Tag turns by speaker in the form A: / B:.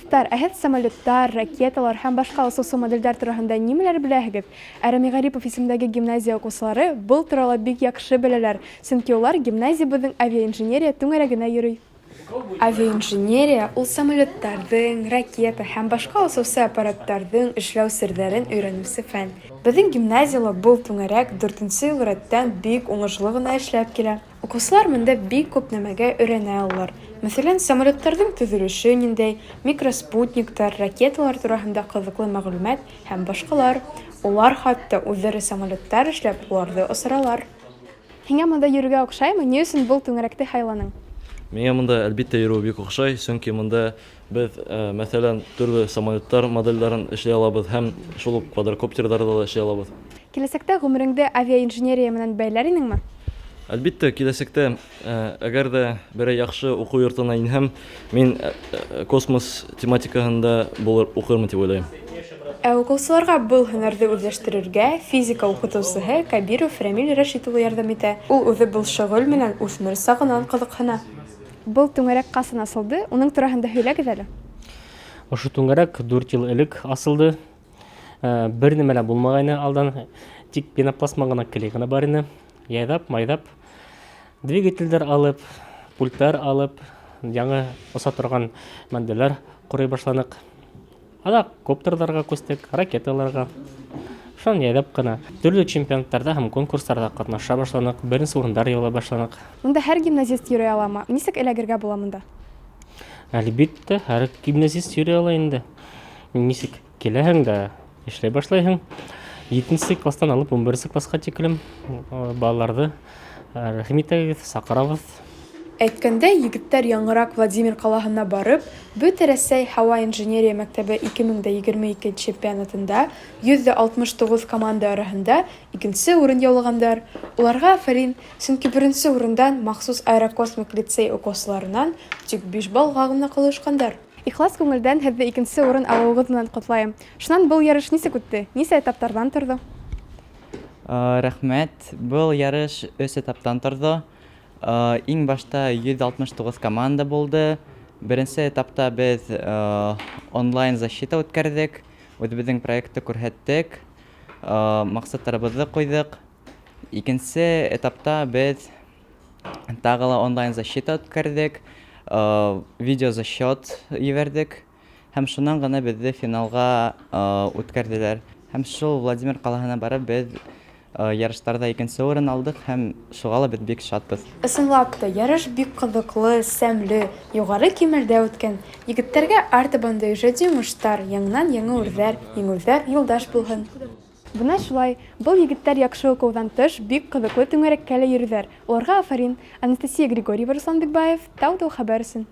A: Дуҫтар, ә һеҙ самолеттар, ракеталар һәм башҡа осоусы модельдәр тураһында нимәләр беләһегеҙ? Ә Рәми Ғарипов исемендәге гимназия уҡыусылары был турала бик яҡшы беләләр, сөнки улар гимназиябыҙҙың авиаинженерия түңәрәгенә йөрөй. Авиаинженерия ул самолеттарҙың, ракета һәм башҡа осоусы аппараттарҙың эшләү серҙәрен өйрәнеүсе фән. Беҙҙең гимназияла был түңәрәк дүртенсе йыл рәттән бик уңышлы ғына эшләп килә. Уҡыусылар бында бик күп нәмәгә өйрәнә алалар. Мәҫәлән, самолеттарҙың төҙөлөшө ниндәй, микроспутниктар, ракеталар тураһында ҡыҙыҡлы мәғлүмәт һәм башҡалар. Улар хатта үҙҙәре самолеттар эшләп, уларҙы осоралар. Һиңә монда йөрөргә оҡшаймы? Ни өсөн был түңәрәкте һайланың?
B: Миңә монда, әлбиттә, йөрүе бик оҡшай, сөнки монда беҙ, мәҫәлән, төрлө самолеттар модельдәрен эшләй алабыҙ һәм шул уҡ квадрокоптерҙарҙы ла эшләй алабыҙ.
A: Киләсәктә ғүмереңде авиаинженерия менән бәйләр инеңме?
B: Әлбиттә, киләсәктә, әгәр дә берәй яҡшы уҡыу йортона инһәм, мин космос тематикаһында булыр, уҡырмын тип уйлайым.
A: Ә уҡыусыларға был һөнәрҙе үҙләштерергә физика уҡытыусыһы Кәбиров Рәмил Рәшит улы ярҙам итә. Ул үҙе был шөғөл менән үҫмер сағынан ҡыҙыҡһына. Был түңәрәк ҡасан асылды? Уның тураһында һөйләгеҙ әле.
C: Ошо түңәрәк 4 йыл элек асылды. Бер нәмә лә булмағайны алдан, тик пенопластма ғына, клей ғына бар ине. Яйҙап, майҙап, двигателдәр алып, пульттар алып, яңы оса торған модельдәр ҡорай башланыҡ. Аҙаҡ коптерҙарға күстек, ракеталарға. Шунан яйҙап ҡына төрлө чемпионаттарҙа һәм конкурстарҙа ҡатнаша башланыҡ, беренсе урындар яулай башланыҡ.
A: Монда һәр гимназист йөрөй аламы? Нисек эләгергә була монда?
C: Әлбиттә, һәр гимназист йөрөй ала инде. Нисек киләһең дә эшләй башлайһың. 7 класстан алып 11 классҡа тиклем балаларҙы, рәхим итәгеҙ, саҡырабыҙ.
A: Әйткәндәй, егеттәр яңыраҡ Владимир ҡалаһына барып, Бөтә Рәсәй һауа инженерия мәктәбе 2022 чемпионатында 169 команда араһында икенсе урын яулағандар. Уларға афарин, сөнки беренсе урындан махсус аэрокосмик лицей уҡыусыларынан тик 5 баллға ғына ҡалышҡандар. Ихлас күңелдән һеҙҙе икенсе урын алыуығыҙ менән ҡотлайым. Шунан был ярыш нисек үтте? Нисә этаптарҙан торҙо?
D: Рәхмәт. Был ярыш 3 этаптан торҙо. Иң башта 169 команда булды. Беренсе этапта беҙ онлайн защита үткәрҙек. Үҙебеҙҙең проектты күрһәттек. Маҡсаттарыбыҙҙы ҡуйҙыҡ. Икенсе этапта беҙ тағы ла онлайн защита үткәрҙек. Видеозасчет ебәрҙек. Һәм шунан ғына беҙҙе финалға үткәрҙеләр. Һәм шул Владимир ҡалаһына барып беҙ ярыштарҙа икенсе урын алдыҡ һәм шуға ла беҙ бик шатбыҙ.
A: Ысынлап та, ярыш бик ҡыҙыҡлы, сәмле, юғары кимәлдә үткән. Егеттәргә артабан да ижади уңыштар, яңынан-яңы үрҙәр, еңеүҙәр юлдаш булһын. Бына шулай, был егеттәр яҡшы уҡыуҙан тыш бик ҡыҙыҡлы түңәрәккә лә йөрөйҙәр. Уларға афарин. Анастасия Григорьева, Руслан Бикбаев, Тау-Тау хәбәр өсөн.